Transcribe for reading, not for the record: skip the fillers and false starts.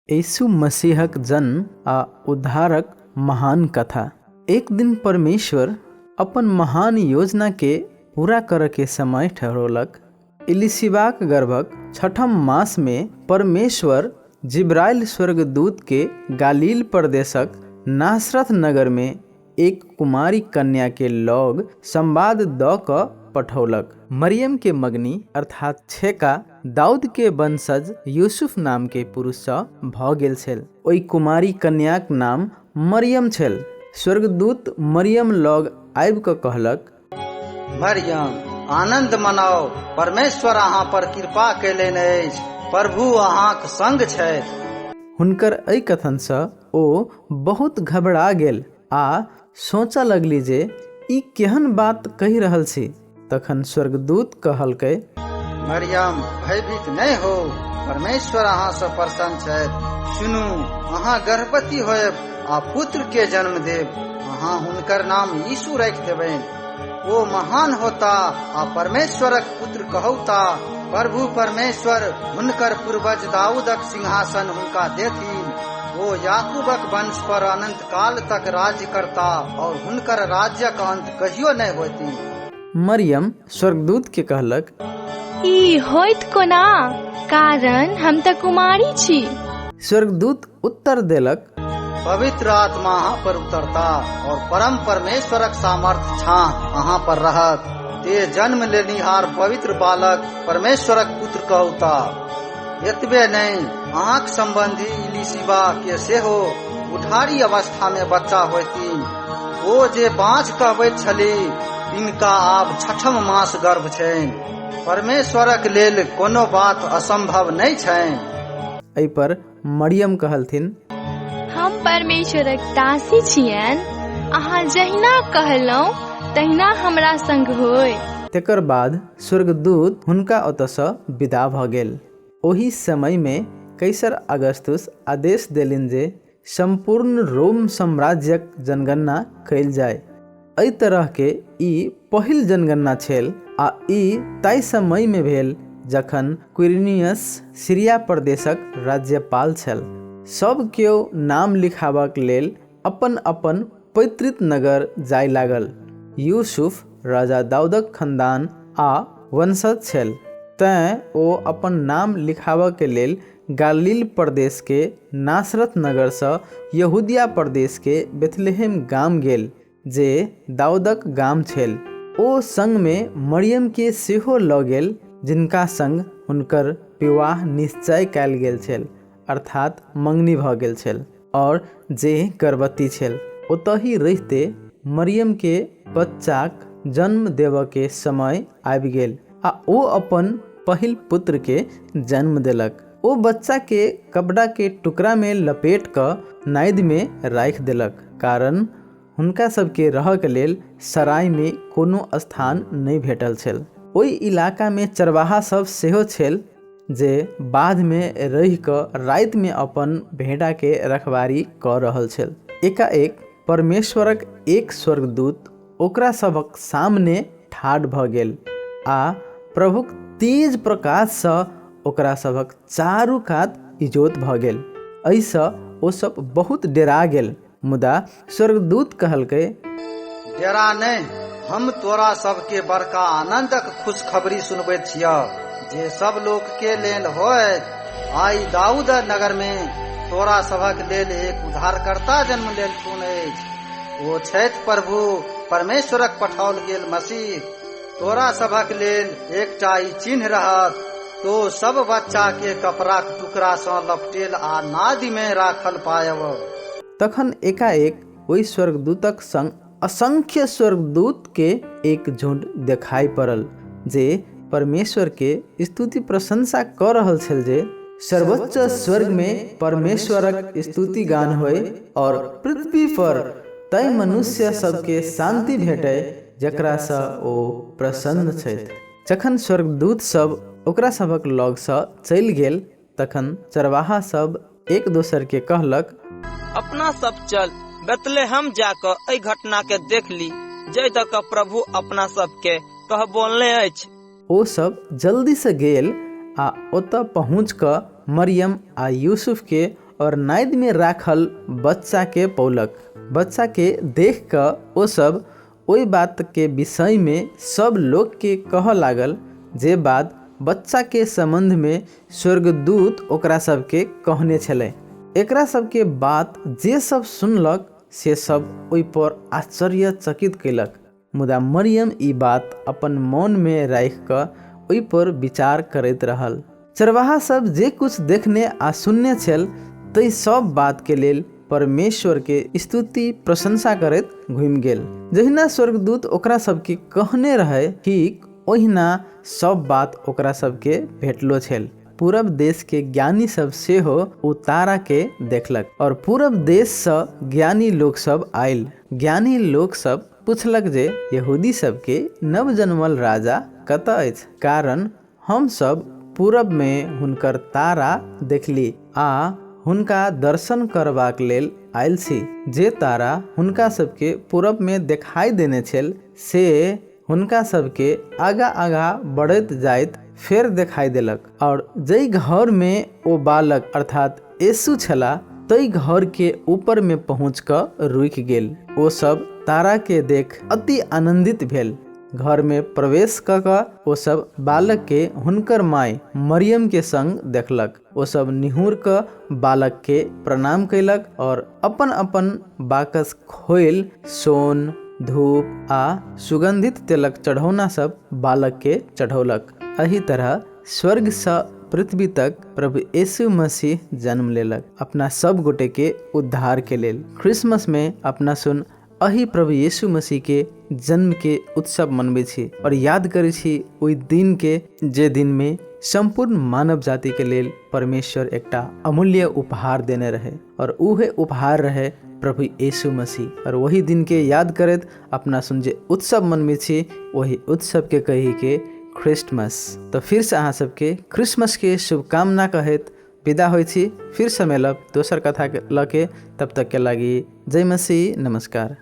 यीशु मसीहक जन्म आ उद्धारक महान कथा। एक दिन परमेश्वर अपन महान योजना के पूरा करऽ के समय ठहरौलक। इलिशिबाक गर्भक छठम मास में परमेश्वर जिब्राइल स्वर्गदूत के गालील प्रदेशक नासरत नगर में एक कुमारी कन्या के लग संवाद दऽ कऽ पठौलक। मरियम के मगनी अर्थात छेका दाऊद के वंशज यूसुफ नाम के पुरुष सँ भऽ गेल छल। ओहि कुमारी कन्याक नाम मरियम छल। स्वर्गदूत मरियम लग आबि कऽ कहलक, मरियम, आनन्द मनाउ, परमेश्वर अहाँ पर कृपा कयलनि अछि, प्रभु अहाँक संग छथि। हुनकर एहि कथन सँ ओ बहुत घबरा गेल आ सोचऽ लगली जे ई केहन बात कहि रहल छी। तखन स्वर्गदूत कहलकै, मरियम, भयभीत नहि होउ, परमेश्वर अहाँ सँ प्रसन्न छथि। सुनू, अहाँ गर्भवती होयब आ पुत्र के जन्म देब। अहाँ हुनकर नाम यीशु राखि देबनि। ओ महान होता आ परमेश्वरक पुत्र कहौता। प्रभु परमेश्वर हुनकर पूर्वज दाऊदक सिंहासन हुनका देथिन। ओ याकूबक वंश पर अनंत काल तक राज्य करता और हुनकर राज्यक अंत कहियो नहि होती। मरियम स्वर्गदूत के कहलक, ई होइत कोना, कारण हम तऽ कुमारी छी। स्वर्गदूत उत्तर देलक, पवित्र आत्मा अहाँ पर उतरता और परम परमेश्वरक सामर्थ छाँह अहाँ पर रहत। ते जन्म लेनिहार पवित्र बालक परमेश्वरक पुत्र कहौता। एतबे नहि, अहाँक संबंधी इलिशिबा के सेहो बुढ़ारी अवस्था में बच्चा होयथिन। ओ जे बाँझ कहबैत छली, तिनका आब छठम मास गर्भ छनि। परमेश्वरक लेल कोनो बात असंभव नहि छनि। एहि पर मरियम कहलथिन, हम परमेश्वरक दासी छियनि, अहाँ जहिना कहलहुँ तहिना हमरा संग होय। तेकर बाद स्वर्गदूत हुनका ओतऽसँ विदा भऽ गेल। ओहि समयमे कैसर अगस्तुस आदेश देलनि जे सम्पूर्ण रोम साम्राज्यक जनगणना कयल जाय। एहि तरहके ई पहिल जनगणना छल आ ई ताहि समयमे भेल जखन क्विरिनियस सीरिया प्रदेशक राज्यपाल छल। सभ केओ नाम लिखाबक लेल अपन-अपन पैतृक नगर जाय लागल। यूसुफ राजा दाऊदक खनदान आ वंशज छल, तेँ ओ अपन नाम लिखाबऽ के लेल गालील प्रदेश के नासरत नगर सँ यहूदिया प्रदेश के बेथलेहेम गाम गेल, जे दाऊदक गाम छल। ओ संग मे मरियम केँ सेहो लऽ गेल, जिनका संग हुनकर विवाह निश्चय कयल गेल छल, अर्थात् मंगनी भऽ गेल छल, और जे गर्भवती छल। ओतहि रहिते मरियम केँ बच्चाक जन्म देबऽ के समय आबि गेल आ ओ अपन पहिल पुत्र केँ जन्म देलक। ओ बच्चा के कपड़ा के टुकड़ा में लपेट कऽ नादि में राखि देलक, कारण हुनका सबके रहऽके लेल सरायमे कोनो स्थान नहि भेटल छल। ओहि इलाकामे चरवाहा सब सेहो छल जे बाधमे रहि कऽ रातिमे अपन भेड़ाके रखबारी कऽ रहल छल। एकाएक परमेश्वरक एक स्वर्गदूत ओकरा सभक सामने ठाढ़ भऽ गेल आ प्रभुक तेज प्रकाशसँ ओकरा सभक चारू कात इजोत भऽ गेल। एहिसँ ओ सब बहुत डेरा गेल। मुदा स्वर्गदूत कहलकै, डेरा नहि, हम तोरा सबके बड़का आनन्दक खुशखबरी सुनबैत छियह, जे सब लोक के लेल होयत। आइ दाऊद नगर मे तोरा सभक लेल एक उद्धारकर्ता जन्म लेलथुन अछि। ओ छथि प्रभु परमेश्वरक पठाओल गेल मसीह। तोरा सभक लेल एकटा ई चिन्ह रहत, तो सब बच्चा के कपड़ाक टुकड़ा सँ लपटेल आ नादि मे राखल पायब। तखन एकाएक ओहि स्वर्गदूतक संग असंख्य स्वर्गदूत के एक झुंड देखाइ पड़ल जे परमेश्वर के स्तुति प्रशंसा कऽ रहल छल जे, सर्वोच्च स्वर्ग में परमेश्वरक स्तुति गान होय और पृथ्वी पर तै मनुष्य सबके शांति भेटय जकरासँ ओ प्रसन्न छथि। जखन स्वर्गदूत सभ ओकरा सभक लगसँ चलि गेल तखन चरवाहा सभ एक दोसर के कहलक, अपना सब चल बेतलेहम जा कऽ एहि घटना के देख ली, जाहि दऽ कऽ प्रभु अपना सबके कहबोलने अछि। ओ सभ जल्दीसँ गेल आ ओतऽ पहुँच कऽ मरियम आ यूसुफ के और नादि में राखल बच्चा के पौलक। बच्चा के देख कऽ ओ सब ओहि बात के विषय में सब लोग के कह लागल जे बात बच्चा के संबंध में स्वर्गदूत ओकरा सबके कहने छलै। एकरा सबके बात जे सब सुनलक से सब ओहि पर आश्चर्यचकित कैलक। मुदा मरियम ई बात अपन मन में राखि कऽ ओहि पर विचार करैत रहल। चरवाहा सब जे कुछ देखने आ सुनने छल तै सब बात के लेल परमेश्वर के स्तुति प्रशंसा करैत घुमि गेल। जहिना स्वर्गदूत ओकरा सबके कहने रहे ठीक ओहिना सब बात ओकरा सबके भेटलो छल। पूरब देश के ज्ञानी सब सेहो ओ तारा के देखलक और पूरब देश सँ ज्ञानी लोक सब आयल। ज्ञानी लोक सब पुछलक जे यहूदी सबके नवजन्मल राजा कतऽ अछि, कारण हम सब पूरब में हुनकर तारा देखली आ हुनका दर्शन करबाक लेल आयल छी। जे तारा हुनका सबके पूरब में देखाई देने छल से हुनका सबके आगा आगा बढ़ैत जाइत फेर देखाई देलक। और जै घर में ओ बालक अर्थात यीशु छला तै घर के ऊपर में पहुँच कऽ रुकि गेल। ओ सब तारा के देख अति आनंदित भेल। घर में प्रवेश कऽ कऽ ओ सब बालक के हुनकर माय मरियम के संग देखलक। ओ सब निहुर कऽ बालक के प्रणाम कैलक और अपन अपन बाकस खोलि सोन, धूप आ सुगंधित तेलक चढ़ौना सब बालक के चढ़ौलक। एहि तरह स्वर्ग सँ पृथ्वी तक प्रभु यीशु मसीह जन्म लेलक अपना सब गोटे के उद्धार के लेल। क्रिसमस में अपना सुन अही प्रभु यीशु मसीह के जन्म के उत्सव मनबै छी और याद करै छी ओहि दिन के जे दिन में सम्पूर्ण मानव जाति के लेल परमेश्वर एकटा अमूल्य उपहार देने रहे और उहे उपहार रहे प्रभु यीशु मसीह। और वही दिन के याद करैत अपना सुन जे उत्सव मनबै छी वही उत्सव के कही के क्रिसमस। तो फिर से अहाँ सबके क्रिसमस के शुभकामना कहैत विदा होइ छी। फिर से मिलब दोसर कथा लऽ के, तब तक के लागि जय मसीह, नमस्कार।